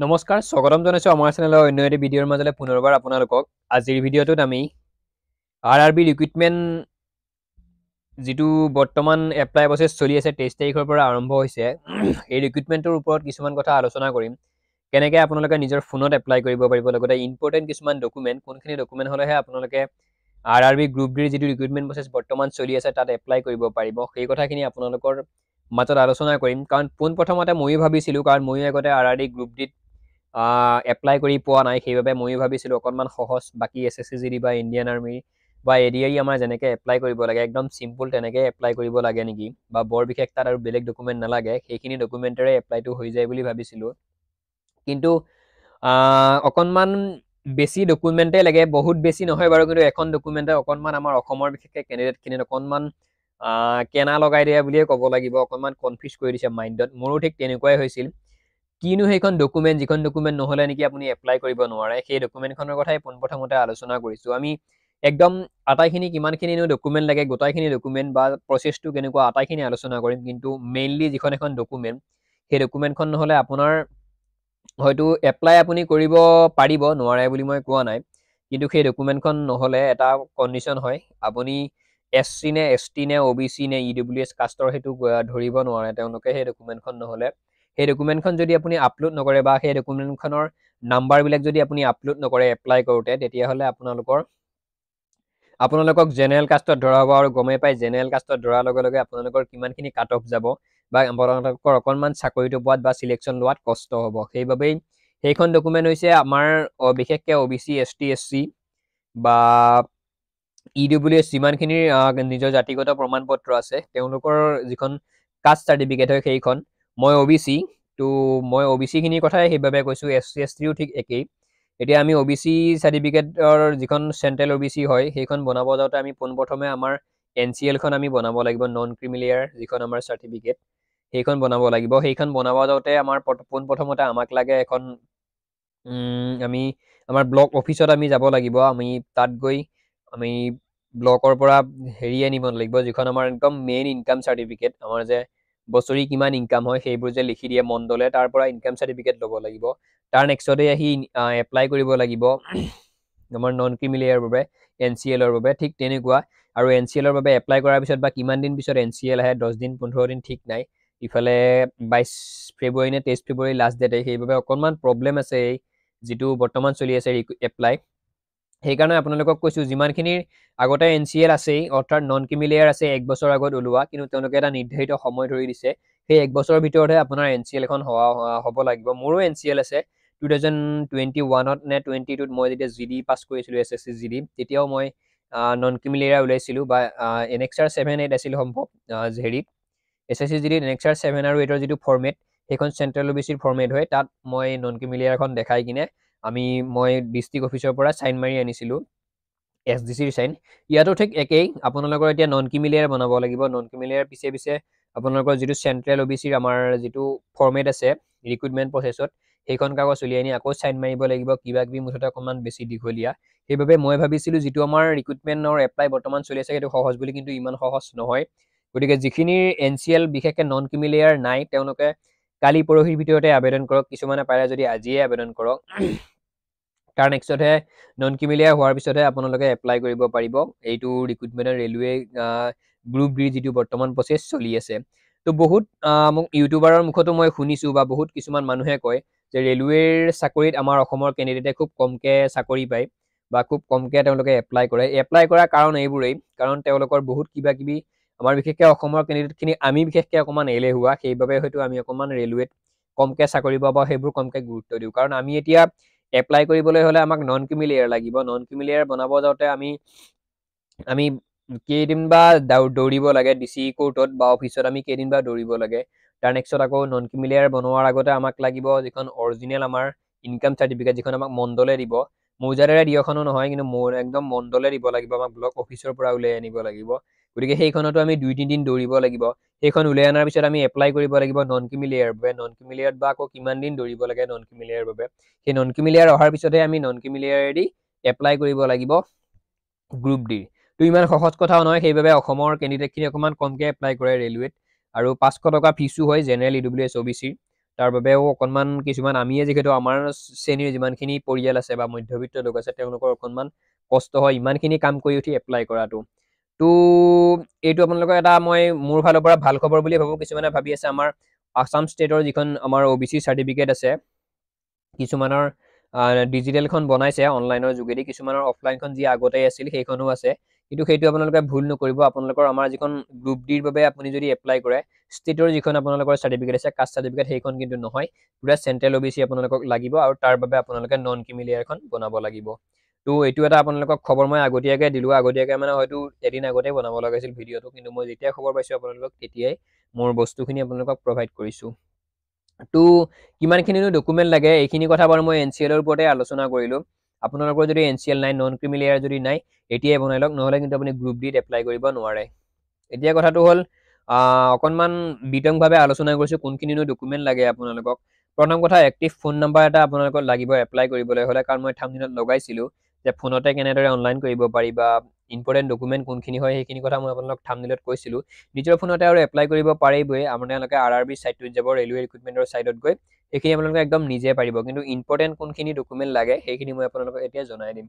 নমস্কাৰ, স্বাগতম জনাইছোঁ আমাৰ চেনেলৰ অন্য এটি ভিডিঅ'ৰ মাজলৈ পুনৰবাৰ আপোনালোকক। আজিৰ ভিডিঅ'টোত আমি আৰ আৰ বি ৰিক্ৰুইটমেণ্ট যিটো বৰ্তমান এপ্লাই প্ৰচেছ চলি আছে, 23 তাৰিখৰ পৰা আৰম্ভ হৈছে, এই ৰিক্ৰুইটমেণ্টৰ ওপৰত কিছুমান কথা আলোচনা কৰিম। কেনেকৈ আপোনালোকে নিজৰ ফোনত এপ্লাই কৰিব পাৰিব, লগতে ইম্পৰ্টেণ্ট কিছুমান ডকুমেণ্ট, কোনখিনি ডকুমেণ্ট হ'লেহে আপোনালোকে আৰ আৰ বি গ্ৰুপ ডিৰ যিটো ৰিক্ৰুইটমেণ্ট প্ৰচেছ বৰ্তমান চলি আছে, তাত এপ্লাই কৰিব পাৰিব, সেই কথাখিনি আপোনালোকৰ মাজত আলোচনা কৰিম। কাৰণ পোনপ্ৰথমতে ময়ো ভাবিছিলোঁ, কাৰণ ময়ো আগতে আৰ আৰ বি গ্ৰুপ ডিত এপ্লাই কৰি পোৱা নাই, সেইবাবে ময়ো ভাবিছিলোঁ অকণমান সহজ, বাকী S S C G D বা ইণ্ডিয়ান আৰ্মি বা এ ডি আৰ ই আমাৰ যেনেকৈ এপ্লাই কৰিব লাগে, একদম চিম্পুল তেনেকৈ এপ্লাই কৰিব লাগে নেকি বা বৰ বিশেষ তাত আৰু বেলেগ ডকুমেণ্ট নালাগে, সেইখিনি ডকুমেণ্টেৰে এপ্লাইটো হৈ যায় বুলি ভাবিছিলোঁ। কিন্তু অকণমান বেছি ডকুমেণ্টেই লাগে। বহুত বেছি নহয় বাৰু, কিন্তু এখন ডকুমেণ্টে অকণমান আমাৰ অসমৰ বিশেষকৈ কেণ্ডিডেটখিনিত অকণমান কেনা লগাই দিয়া বুলিয়ে ক'ব লাগিব, অকণমান কনফিউজ কৰি দিছে মাইণ্ডত। মোৰো ঠিক তেনেকুৱাই হৈছিল। কিনো সেইখন ডকুমেণ্ট, যিখন ডকুমেণ্ট নহ'লে নেকি আপুনি এপ্লাই কৰিব নোৱাৰে, সেই ডকুমেণ্টখনৰ কথাই পোনপ্ৰথমতে আলোচনা কৰিছোঁ আমি। একদম আটাইখিনি, কিমানখিনিনো ডকুমেণ্ট লাগে, গোটাইখিনি ডকুমেণ্ট বা প্ৰচেছটো কেনেকুৱা, আটাইখিনি আলোচনা কৰিম। কিন্তু মেইনলি যিখন এখন ডকুমেণ্ট, সেই ডকুমেণ্টখন নহ'লে আপোনাৰ হয়তো এপ্লাই আপুনি কৰিব পাৰিব, নোৱাৰে বুলি মই কোৱা নাই, কিন্তু সেই ডকুমেণ্টখন নহ'লে এটা কণ্ডিশ্যন হয়, আপুনি এছ চি নে এছ টি নে অ' বি চি নে ই ডব্লিউ এছ কাষ্টৰ, সেইটো ধৰিব নোৱাৰে তেওঁলোকে সেই ডকুমেণ্টখন নহ'লে। সেই ডকুমেণ্টখন যদি আপুনি আপলোড নকৰে বা সেই ডকুমেণ্টখনৰ নাম্বাৰবিলাক যদি আপুনি আপলোড নকৰে এপ্লাই কৰোঁতে, তেতিয়াহ'লে আপোনালোকক জেনেৰেল কাষ্টত ধৰা হ'ব। আৰু গমেই পাই, জেনেৰেল কাষ্টত ধৰাৰ লগে লগে আপোনালোকৰ কিমানখিনি কাট অফ যাব বা আপোনালোকৰ অকণমান চাকৰিটো পোৱাত বা চিলেকশ্যন লোৱাত কষ্ট হ'ব। সেইবাবেই সেইখন ডকুমেণ্ট হৈছে আমাৰ বিশেষকৈ O' B C, S T, S C বা ই ডব্লিউ এছ যিমানখিনিৰ নিজৰ জাতিগত প্ৰমাণ পত্ৰ আছে, তেওঁলোকৰ যিখন কাষ্ট চাৰ্টিফিকেট হয় সেইখন। মই অ' বি চি, তো মই অ' বি চিখিনিৰ কথাই সেইবাবে কৈছোঁ, এছ চি, এছ টিও ঠিক একেই। এতিয়া আমি অ' বি চি চাৰ্টিফিকেটৰ যিখন চেণ্ট্ৰেল অ' বি চি হয়, সেইখন বনাব যাওঁতে আমি পোনপ্ৰথমে আমাৰ এন চি এলখন আমি বনাব লাগিব। নন ক্ৰিমিলেয়াৰ যিখন আমাৰ চাৰ্টিফিকেট, সেইখন বনাব লাগিব। সেইখন বনাব যাওঁতে আমাৰ পোনপ্ৰথমতে আমাক লাগে এখন, আমি আমাৰ ব্লক অফিচত আমি যাব লাগিব। আমি তাত গৈ আমি ব্লকৰ পৰা হেৰি আনিব লাগিব, যিখন আমাৰ একদম মেইন ইনকাম চাৰ্টিফিকেট, আমাৰ যে বছৰি কিমান ইনকাম হয় সেইবোৰ যে লিখি দিয়ে মণ্ডলে, তাৰ পৰা ইনকাম চাৰ্টিফিকেট ল'ব লাগিব। তাৰ নেক্সটতে আহি এপ্লাই কৰিব লাগিব আমাৰ নন ক্ৰিমিলেয়াৰৰ বাবে, এন চি এলৰ বাবে। ঠিক তেনেকুৱা আৰু এন চি এলৰ বাবে এপ্লাই কৰাৰ পিছত বা কিমান দিন পিছত এন চি এল আহে, 10 দিন, 15 দিন ঠিক নাই। ইফালে 22 ফেব্ৰুৱাৰী নে 23 ফেব্ৰুৱাৰী লাষ্ট ডেটে, সেইবাবে অকণমান প্ৰব্লেম আছে এই যিটো বৰ্তমান চলি আছে এপ্লাই। সেইকাৰণে আপোনালোকক কৈছোঁ, যিমানখিনিৰ আগতে এন চি এল আছেই, অৰ্থাৎ নন ক্ৰিমিলেয়াৰ আছে এক বছৰ আগত ওলোৱা, কিন্তু তেওঁলোকে এটা নিৰ্ধাৰিত সময় ধৰি দিছে, সেই এক বছৰৰ ভিতৰতহে আপোনাৰ এন চি এলখন হোৱা হ'ব লাগিব। মোৰো এন চি এল আছে। 2021ত নে 22ত মই যেতিয়া জি ডি পাছ কৰিছিলোঁ, S S C G D, তেতিয়াও মই নন ক্ৰিমিলেয়াৰ ওলাইছিলোঁ বা এনেক্সাৰ 7, 8 আছিল সম্ভৱ। হেৰিত এছ এছ চি জি ডিত এনেক্সাৰ 7 আৰু 8ৰ যিটো ফৰ্মেট, সেইখন চেণ্ট্ৰেল অ' বি চিৰ ফৰ্মেট হয়, তাত মই নন ক্ৰিমিলেয়াৰখন দেখাই কিনে মই ডিষ্ট্ৰিক্ট অফিচৰ পৰা চাইন মাৰি আনিছিলোঁ, এছ ডি চিৰ চাইন। ইয়াতো ঠিক একেই, আপোনালোকৰ এতিয়া নন ক্ৰিমিলেয়াৰ বনাব লাগিব। নন ক্ৰিমিলেয়াৰ পিছে পিছে আপোনালোকৰ যিটো চেণ্ট্ৰেল অ' বি চিৰ আমাৰ যিটো ফৰ্মেট আছে ৰিক্ৰুইটমেণ্ট প্ৰচেছত, সেইখন কাগজ উলিয়াই আনি আকৌ চাইন মাৰিব লাগিব, কিবা কিবি, মুঠতে অকণমান বেছি দীঘলীয়া। সেইবাবে মই ভাবিছিলোঁ যিটো আমাৰ ৰিক্ৰুইটমেণ্টৰ এপ্লাই বৰ্তমান চলি আছে সেইটো সহজ বুলি, কিন্তু ইমান সহজ নহয়। গতিকে যিখিনিৰ এন চি এল, বিশেষকৈ নন ক্ৰিমিলেয়াৰ নাই, তেওঁলোকে কালি পৰহিৰ ভিতৰতে আবেদন কৰক। কিছুমানে পাৰে যদি আজিয়ে আবেদন কৰক। তাৰ নেক্সটতহে নন ক্ৰিমিলেয়াৰ হোৱাৰ পিছতহে আপোনালোকে এপ্লাই কৰিব পাৰিব এইটো ৰিক্ৰুইটমেণ্টৰ ৰেলৱে গ্ৰুপ ডিৰ যিটো বৰ্তমান প্ৰচেছ চলি আছে। তো বহুত মোক ইউটিউবাৰৰ মুখতো মই শুনিছোঁ বা বহুত কিছুমান মানুহে কয় যে ৰেলৱেৰ চাকৰিত আমাৰ অসমৰ কেণ্ডিডেটে খুব কমকৈ চাকৰি পায় বা খুব কমকৈ তেওঁলোকে এপ্লাই কৰে। এপ্লাই কৰাৰ কাৰণ এইবোৰেই, কাৰণ তেওঁলোকৰ বহুত কিবা কিবি, আমাৰ বিশেষকৈ অসমৰ কেণ্ডিডেটখিনি আমি বিশেষকৈ অকণমান এলেহুৱা, সেইবাবে হয়তো আমি অকণমান ৰেলৱেত কমকৈ চাকৰি পাওঁ বা সেইবোৰ কমকৈ গুৰুত্ব দিওঁ। কাৰণ আমি এতিয়া এপ্লাই কৰিবলৈ হ'লে আমাক নন ক্ৰিমিলেয়াৰ লাগিব। নন ক্ৰিমিলেয়াৰ বনাব যাওঁতে আমি কেইদিন বা দৌৰিব লাগে ডি চি কোৰ্টত বা অফিচত, আমি কেইদিন বা দৌৰিব লাগে। তাৰ নেক্সট আকৌ নন ক্ৰিমিলেয়াৰ বনোৱাৰ আগতে আমাক লাগিব যিখন অৰিজিনেল আমাৰ ইনকাম চাৰ্টিফিকেট, যিখন আমাক মণ্ডলে দিব, মৌজাদাৰে দিয়াখনো নহয়, কিন্তু মোৰ একদম মণ্ডলে দিব লাগিব আমাক, ব্লক অফিচৰ পৰা উলিয়াই আনিব লাগিব। গতিকে সেইখনতো আমি 2-3 দিন দৌৰিব লাগিব। সেইখন উলিয়াই অনাৰ পিছত আমি এপ্লাই কৰিব লাগিব নন ক্ৰিমিলেয়াৰ বাবে। নন ক্ৰিমিলেয়াৰত বা আকৌ কিমান দিন দৌৰিব লাগে নন ক্ৰিমিলেয়াৰৰ বাবে। সেই নন ক্ৰিমিলেয়াৰ অহাৰ পিছতহে আমি নন ক্ৰিমিলেয়াৰেদি এপ্লাই কৰিব লাগিব গ্ৰুপ ডিৰ। তো ইমান সহজ কথাও নহয়, সেইবাবে অসমৰ কেণ্ডিডেটখিনি অকণমান কমকৈ এপ্লাই কৰে ৰেলৱেত। আৰু 500 টকা ফিজো হয় জেনেৰেল, ই ডব্লিউ এছ, অ' বি চিৰ। তাৰ বাবেও অকণমান কিছুমান আমিয়ে যিহেতু আমাৰ শ্ৰেণীৰ যিমানখিনি পৰিয়াল আছে বা মধ্যবিত্ত লোক আছে, তেওঁলোকৰ অকণমান কষ্ট হয় ইমানখিনি কাম কৰি উঠি এপ্লাই কৰাটো। তো এইটো আপোনালোকৰ এটা মই মোৰ ফালৰ পৰা ভাল খবৰ বুলি ভাবোঁ। কিছুমানে ভাবি আছে আমাৰ আছাম ষ্টেটৰ যিখন আমাৰ অ' বি চি চাৰ্টিফিকেট আছে, কিছুমানৰ ডিজিটেলখন বনাইছে অনলাইনৰ যোগেদি, কিছুমানৰ অফলাইনখন যি আগতেই আছিল সেইখনো আছে। কিন্তু সেইটো আপোনালোকে ভুল নকৰিব। আপোনালোকৰ আমাৰ যিখন গ্ৰুপ ডিৰ বাবে আপুনি যদি এপ্লাই কৰে, ষ্টেটৰ যিখন আপোনালোকৰ চাৰ্টিফিকেট আছে, কাষ্ট চাৰ্টিফিকেট, সেইখন কিন্তু নহয়। পূৰা চেণ্ট্ৰেল অ' বি চি আপোনালোকক লাগিব আৰু তাৰ বাবে আপোনালোকে নন ক্ৰিমিলেয়াৰখন বনাব লাগিব। তো এইটো এটা আপোনালোকক খবৰ মই আগতীয়াকৈ দিলোঁ। আগতীয়াকৈ মানে হয়তো এদিন আগতেই বনাব লগাইছিল ভিডিঅ'টো, কিন্তু মই যেতিয়া খবৰ পাইছোঁ আপোনালোকক, তেতিয়াই মোৰ বস্তুখিনি আপোনালোকক প্ৰভাইড কৰিছোঁ। তো কিমানখিনিনো ডকুমেণ্ট লাগে, এইখিনি কথা বাৰু মই এন চি এলৰ ওপৰতে আলোচনা কৰিলোঁ। আপোনালোকৰ যদি এন চি এল নাই, নন ক্ৰিমিলেয়াৰ যদি নাই, এতিয়াই বনাই লওক, নহ'লে কিন্তু আপুনি গ্ৰুপ ডিত এপ্লাই কৰিব নোৱাৰে। এতিয়া কথাটো হ'ল, অকণমান বিতংভাৱে আলোচনা কৰিছোঁ কোনখিনিনো ডকুমেণ্ট লাগে আপোনালোকক। প্ৰথম কথা, এক্টিভ ফোন নাম্বাৰ এটা আপোনালোকক লাগিব এপ্লাই কৰিবলৈ হ'লে, কাৰণ মই থাম্বনেইলত লগাইছিলোঁ যে ফোনতে কেনেদৰে অনলাইন কৰিব পাৰি বা ইম্পৰ্টেণ্ট ডকুমেণ্ট কোনখিনি হয়, সেইখিনি কথা মই আপোনালোক থাম্বনেইলত কৈছিলোঁ। নিজৰ ফোনতে আৰু এপ্লাই কৰিব পাৰিবই। আপোনালোকে আৰ আৰ বি ছাইটটোত যাব, ৰেলৱে ৰিক্ৰুটমেণ্টৰ ছাইটত গৈ সেইখিনি আপোনালোকে একদম নিজে পাৰিব। কিন্তু ইম্পৰ্টেণ্ট কোনখিনি ডকুমেণ্ট লাগে, সেইখিনি মই আপোনালোকক এতিয়া জনাই দিম।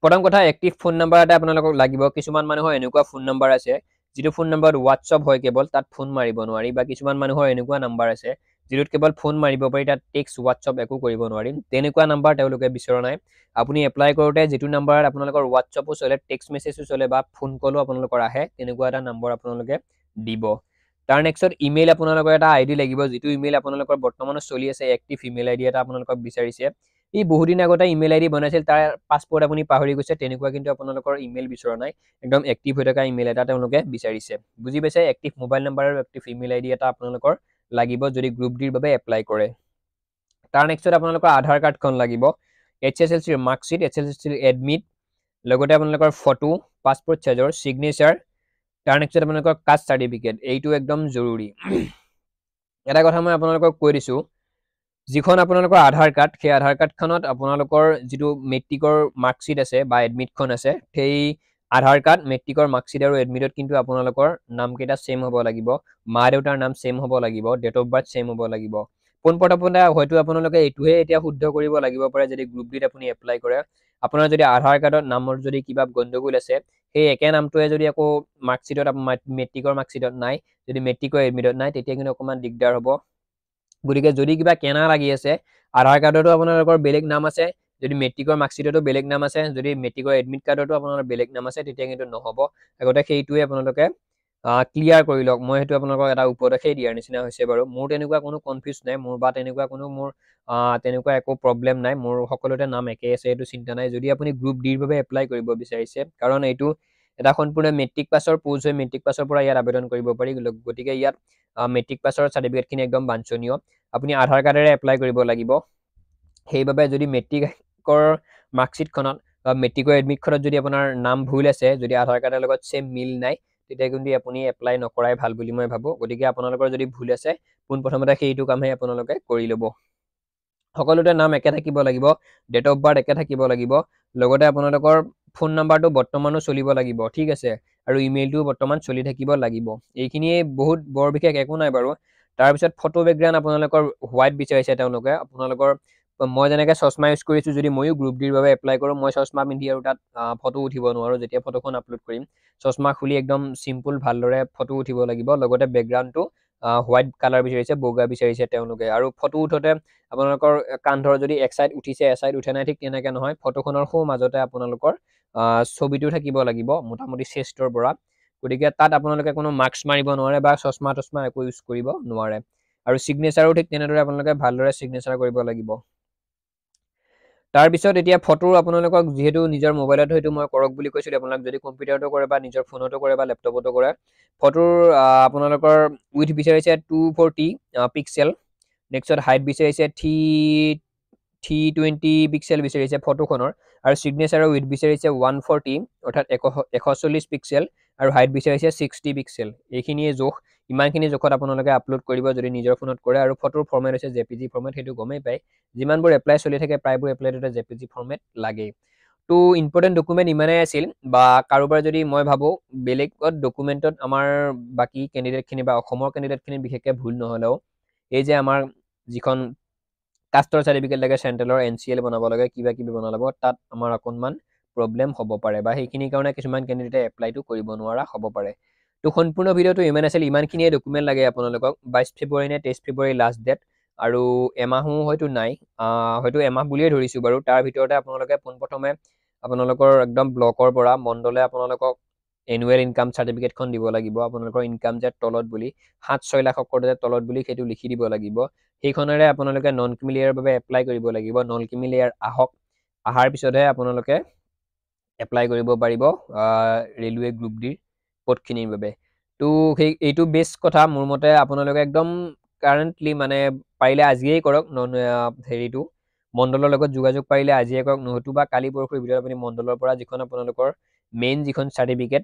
প্ৰথম কথা, এক্টিভ ফোন নাম্বাৰ এটা আপোনালোকক লাগিব। কিছুমান মানুহৰ এনেকুৱা ফোন নাম্বাৰ আছে যিটো ফোন নাম্বাৰত হোৱাটছআপ হয় কেৱল, তাত ফোন মাৰিব নোৱাৰি, বা কিছুমান মানুহৰ এনেকুৱা নাম্বাৰ আছে যিটোত কেৱল ফোন মাৰিব পাৰি, তাত টেক্সট, হোৱাটছআপ একো কৰিব নোৱাৰি। তেনেকুৱা নাম্বাৰ তেওঁলোকে বিচৰা নাই। আপুনি এপ্লাই কৰোঁতে যিটো নাম্বাৰত আপোনালোকৰ হোৱাটছআপো চলে, টেক্সট মেছেজো চলে বা ফোন কলো আপোনালোকৰ আহে, তেনেকুৱা এটা নম্বৰ আপোনালোকে দিব। তাৰ নেক্সট ইমেইল, আপোনালোকৰ এটা আই ডি লাগিব, যিটো ইমেইল আপোনালোকৰ বৰ্তমানো চলি আছে। এক্টিভ ইমেইল আই ডি এটা আপোনালোকক বিচাৰিছে। ই বহুদিন আগতে ইমেইল আই ডি বনাইছিল, তাৰ পাছৱৰ্ড আপুনি পাহৰি গৈছে, তেনেকুৱা কিন্তু আপোনালোকৰ ইমেইল বিচৰা নাই। একদম এক্টিভ হৈ থকা ইমেইল এটা তেওঁলোকে বিচাৰিছে। বুজি পাইছে? এক্টিভ মোবাইল নাম্বাৰ আৰু এক্টিভ ইমেইল আই ডি এটা আপোনালোকৰ লাগিব যদি গ্ৰুপ ডিৰ বাবে এপ্লাই কৰে। তাৰ নেক্সট আপোনালোকৰ আধাৰ কাৰ্ডখন লাগিব, এইচ এছ এল চিৰ মাৰ্কশ্বিট, এইচ এছ এল চিৰ এডমিট, লগতে আপোনালোকৰ ফটো, পাছপৰ্ট চাইজৰ, ছিগনেচাৰ। তাৰ নেক্সট আপোনালোকৰ কাষ্ট চাৰ্টিফিকেট, এইটো একদম জৰুৰী। এটা কথা মই আপোনালোকক কৈ দিছোঁ, যিখন আপোনালোকৰ আধাৰ কাৰ্ড, সেই আধাৰ কাৰ্ডখনত আপোনালোকৰ যিটো মেট্ৰিকৰ মাৰ্কশ্বিট আছে বা এডমিটখন আছে, সেই আধাৰ কাৰ্ড, মেট্ৰিকৰ মাৰ্কশ্বিট আৰু এডমিটত কিন্তু আপোনালোকৰ নামকেইটা ছেইম হ'ব লাগিব, মা দেউতাৰ নাম ছেইম হ'ব লাগিব, ডেট অফ বাৰ্থ ছেইম হ'ব লাগিব। পোনপ্ৰথমতে হয়তো আপোনালোকে এইটোহে এতিয়া শুদ্ধ কৰিব লাগিব পাৰে যদি গ্ৰুপ ডিত আপুনি এপ্লাই কৰে। আপোনাৰ যদি আধাৰ কাৰ্ডত নামৰ যদি কিবা গণ্ডগোল আছে, সেই একে নামটোৱে যদি আকৌ মাৰ্কশ্বিটত, মেট্ৰিকৰ মাৰ্কশ্বিটত নাই, যদি মেট্ৰিকৰ এডমিটত নাই, তেতিয়া কিন্তু অকণমান দিগদাৰ হ'ব। গতিকে যদি কিবা কেনা লাগি আছে, আধাৰ কাৰ্ডতো আপোনালোকৰ বেলেগ নাম আছে, যদি মেট্ৰিকৰ মাৰ্কশ্বিটতো বেলেগ নাম আছে, যদি মেট্ৰিকৰ এডমিট কাৰ্ডতো আপোনালোকৰ বেলেগ নাম আছে, তেতিয়া কিন্তু নহ'ব। আগতে সেইটোৱে আপোনালোকে ক্লিয়াৰ কৰি লওক। মই সেইটো আপোনালোকক এটা উপদেশেই দিয়াৰ নিচিনা হৈছে বাৰু। মোৰ তেনেকুৱা কোনো কনফিউজ নাই মোৰ বা তেনেকুৱা কোনো মোৰ তেনেকুৱা একো প্ৰব্লেম নাই। মোৰ সকলোতে নাম একেই আছে, সেইটো চিন্তা নাই। যদি আপুনি গ্ৰুপ ডিৰ বাবে এপ্লাই কৰিব বিচাৰিছে, কাৰণ এইটো এটা সম্পূৰ্ণ মেট্ৰিক পাছৰ পোষ্ট হৈ, মেট্ৰিক পাছৰ পৰা ইয়াত আবেদন কৰিব পাৰি। গতিকে ইয়াত মেট্ৰিক পাছৰ চাৰ্টিফিকেটখিনি একদম বাঞ্ছনীয়। আপুনি আধাৰ কাৰ্ডেৰে এপ্লাই কৰিব লাগিব। সেইবাবে যদি মেট্ৰিকৰ মাৰ্কশ্বিটখনত বা মেট্ৰিকৰ এডমিটখনত যদি আপোনাৰ নাম ভুল আছে, যদি আধাৰ কাৰ্ডৰ লগত ছেম মিল নাই, তেতিয়া কিন্তু আপুনি এপ্লাই নকৰাই ভাল বুলি মই ভাবোঁ। গতিকে আপোনালোকৰ যদি ভুল আছে, পোনপ্ৰথমতে সেইটো কামহে আপোনালোকে কৰি ল'ব। সকলোতে নাম একে থাকিব লাগিব, ডেট অফ বাৰ্থ একে থাকিব লাগিব, লগতে আপোনালোকৰ ফোন নাম্বাৰটো বৰ্তমানো চলিব লাগিব, ঠিক আছে, আৰু ইমেইলটোও বৰ্তমান চলি থাকিব লাগিব। এইখিনিয়ে, বহুত বৰ বিশেষ একো নাই বাৰু। তাৰপিছত ফটো বেকগ্ৰাউণ্ড আপোনালোকৰ হোৱাইট বিচাৰিছে তেওঁলোকে। আপোনালোকৰ মই যেনেকৈ চশমা ইউজ কৰিছোঁ, যদি ময়ো গ্ৰুপ ডিৰ বাবে এপ্লাই কৰোঁ, মই চশমা পিন্ধি আৰু তাত ফটো উঠিব নোৱাৰোঁ। যেতিয়া ফটোখন আপলোড কৰিম, চশমা খুলি একদম চিম্পুল ভালদৰে ফটো উঠিব লাগিব। লগতে বেকগ্ৰাউণ্ডটো হোৱাইট কালাৰ বিচাৰিছে, বগা বিচাৰিছে তেওঁলোকে। আৰু ফটো উঠোঁতে আপোনালোকৰ কান্ধৰ যদি এক চাইড উঠিছে, এক চাইড উঠে নাই, ঠিক তেনেকৈ নহয়। ফটোখনৰ সোঁ মাজতে আপোনালোকৰ ছবিটো থাকিব লাগিব মোটামুটি চেষ্টৰ পৰা। গতিকে তাত আপোনালোকে কোনো মাস্ক মাৰিব নোৱাৰে বা চশমা তচমা একো ইউজ কৰিব নোৱাৰে। আৰু ছিগনেচাৰো ঠিক তেনেদৰে আপোনালোকে ভালদৰে ছিগনেচাৰ কৰিব লাগিব। তাৰপিছত এতিয়া ফটোৰ আপোনালোকক যিহেতু নিজৰ মোবাইলত হয়তো মই কৰক বুলি কৈছিলোঁ, আপোনালোক যদি কম্পিউটাৰতো কৰে বা নিজৰ ফোনতো কৰে বা লেপটপতো কৰে, ফটোৰ আপোনালোকৰ উইথ বিচাৰিছে 240 পিক্সেল। নেক্সট হাইট বিচাৰিছে 320 পিক্সেল বিচাৰিছে ফটোখনৰ। আৰু ছিগনেচাৰৰ উইথ বিচাৰিছে 140, অৰ্থাৎ 140 পিক্সেল আৰু হাইট বিচাৰিছে 60 পিক্সেল। এইখিনিয়ে জোখ। ইমানখিনি জোখত আপোনালোকে আপলোড কৰিব যদি নিজৰ ফোনত কৰে। আৰু ফটোৰ ফৰ্মেট হৈছে জে পি জি ফৰ্মেট, সেইটো গমেই পায়। যিমানবোৰ এপ্লাই চলি থাকে, প্ৰায়বোৰ এপ্লাইটোতে জে পি জি ফৰ্মেট লাগেই। তো ইম্পৰ্টেণ্ট ডকুমেণ্ট ইমানেই আছিল। বা কাৰোবাৰ যদি, মই ভাবোঁ বেলেগত ডকুমেণ্টত আমাৰ বাকী কেণ্ডিডেটখিনি বা অসমৰ কেণ্ডিডেটখিনি বিশেষকৈ ভুল নহ'লেও এই যে আমাৰ যিখন কাষ্টৰ চাৰ্টিফিকেট লাগে, চেণ্ট্ৰেলৰ NCL বনাব লাগে, কিবা কিবি বনাব, তাত আমাৰ অকণমান প্ৰব্লেম হ'ব পাৰে বা সেইখিনিৰ কাৰণে কিছুমান কেণ্ডিডেটে এপ্লাইটো কৰিব নোৱাৰা হ'ব পাৰে। তো সম্পূৰ্ণ ভিডিঅ'টো ইমান আছিল, ইমানখিনিয়ে ডকুমেণ্ট লাগে আপোনালোকক। 22 ফেব্ৰুৱাৰী নে 23 ফেব্ৰুৱাৰী লাষ্ট ডেট, আৰু এমাহো হয়তো নাই, হয়তো এমাহ বুলিয়ে ধৰিছোঁ বাৰু। তাৰ ভিতৰতে আপোনালোকে পোনপ্ৰথমে আপোনালোকৰ একদম ব্লকৰ পৰা মণ্ডলে আপোনালোকক এনুৱেল ইনকাম চাৰ্টিফিকেটখন দিব লাগিব। আপোনালোকৰ ইনকাম যে তলত বুলি 7-6 লাখৰ যে তলত বুলি সেইটো লিখি দিব লাগিব। সেইখনেৰে আপোনালোকে নন ক্ৰিমি লেয়াৰৰ বাবে এপ্লাই কৰিব লাগিব। নন ক্ৰিমি লেয়াৰ আহক, অহাৰ পিছতহে আপোনালোকে এপ্লাই কৰিব পাৰিব ৰেলৱে গ্ৰুপ ডিৰ পদখিনিৰ বাবে। তো সেই এইটো বেষ্ট কথা মোৰ মতে, আপোনালোকে একদম কাৰেণ্টলি মানে পাৰিলে আজিয়েই কৰক, নন হেৰিটো মণ্ডলৰ লগত যোগাযোগ পাৰিলে আজিয়ে কৰক, নহয়তো বা কালি পৰহিৰ ভিতৰত আপুনি মণ্ডলৰ পৰা যিখন আপোনালোকৰ মেইন যিখন চাৰ্টিফিকেট,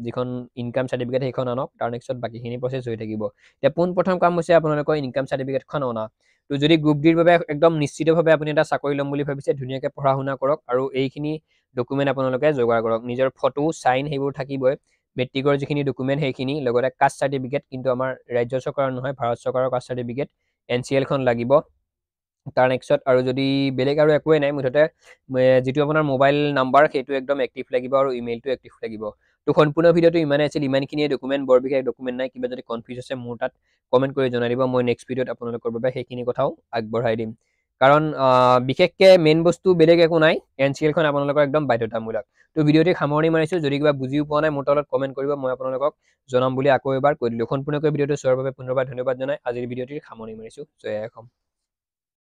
যিখন ইনকাম চাৰ্টিফিকেট সেইখন আনক। তাৰ নেক্সট বাকীখিনি প্ৰচেছ হৈ থাকিব। এতিয়া পোনপ্ৰথম কাম হৈছে আপোনালোকৰ ইনকাম চাৰ্টিফিকেটখন অনা। তো যদি গ্ৰুপ ডিৰ বাবে একদম নিশ্চিতভাৱে আপুনি এটা চাকৰি ল'ম বুলি ভাবিছে, ধুনীয়াকৈ পঢ়া শুনা কৰক আৰু এইখিনি ডকুমেণ্ট আপোনালোকে যোগাৰ কৰক। নিজৰ ফটো, চাইন সেইবোৰ থাকিবই, মেট্ৰিকৰ যিখিনি ডকুমেণ্ট সেইখিনি, লগতে কাষ্ট চাৰ্টিফিকেট, কিন্তু আমাৰ ৰাজ্য চৰকাৰৰ নহয়, ভাৰত চৰকাৰৰ কাষ্ট চাৰ্টিফিকেট, NCLখন লাগিব। তাৰ নেক্সট আৰু যদি বেলেগ আৰু একোৱেই নাই, মুঠতে যিটো আপোনাৰ মোবাইল নাম্বাৰ সেইটো একদম এক্টিভ লাগিব আৰু ইমেইলটো এক্টিভ লাগিব। তো সম্পূৰ্ণ ভিডিঅ'টো ইমানেই আছিল, ইমানখিনিয়ে ডকুমেণ্ট, বৰ বিশেষ ডকুমেণ্ট নাই। কিবা যদি কনফিউজ আছে মোৰ তাত কমেণ্ট কৰি জনাই দিব, মই নেক্সট ভিডিঅ'ত আপোনালোকৰ বাবে সেইখিনি কথাও আগবঢ়াই দিম। কাৰণ বিশেষকৈ মেইন বস্তু বেলেগ একো নাই, NCLখন আপোনালোকৰ একদম বাধ্যতামূলক। তো ভিডিঅ'টি সামৰণি মাৰিছোঁ। যদি কিবা বুজিও পোৱা নাই মোৰ তলত কমেণ্ট কৰিব, মই আপোনালোকক জনাম বুলি আকৌ এবাৰ কৈ দিলোঁ। সম্পূৰ্ণকৈ ভিডিঅ'টো চোৱাৰ বাবে পুনৰবাৰ ধন্যবাদ জনাই আজিৰ ভিডিঅ'টিৰ সামৰণি মাৰিছোঁ। জয় অসম।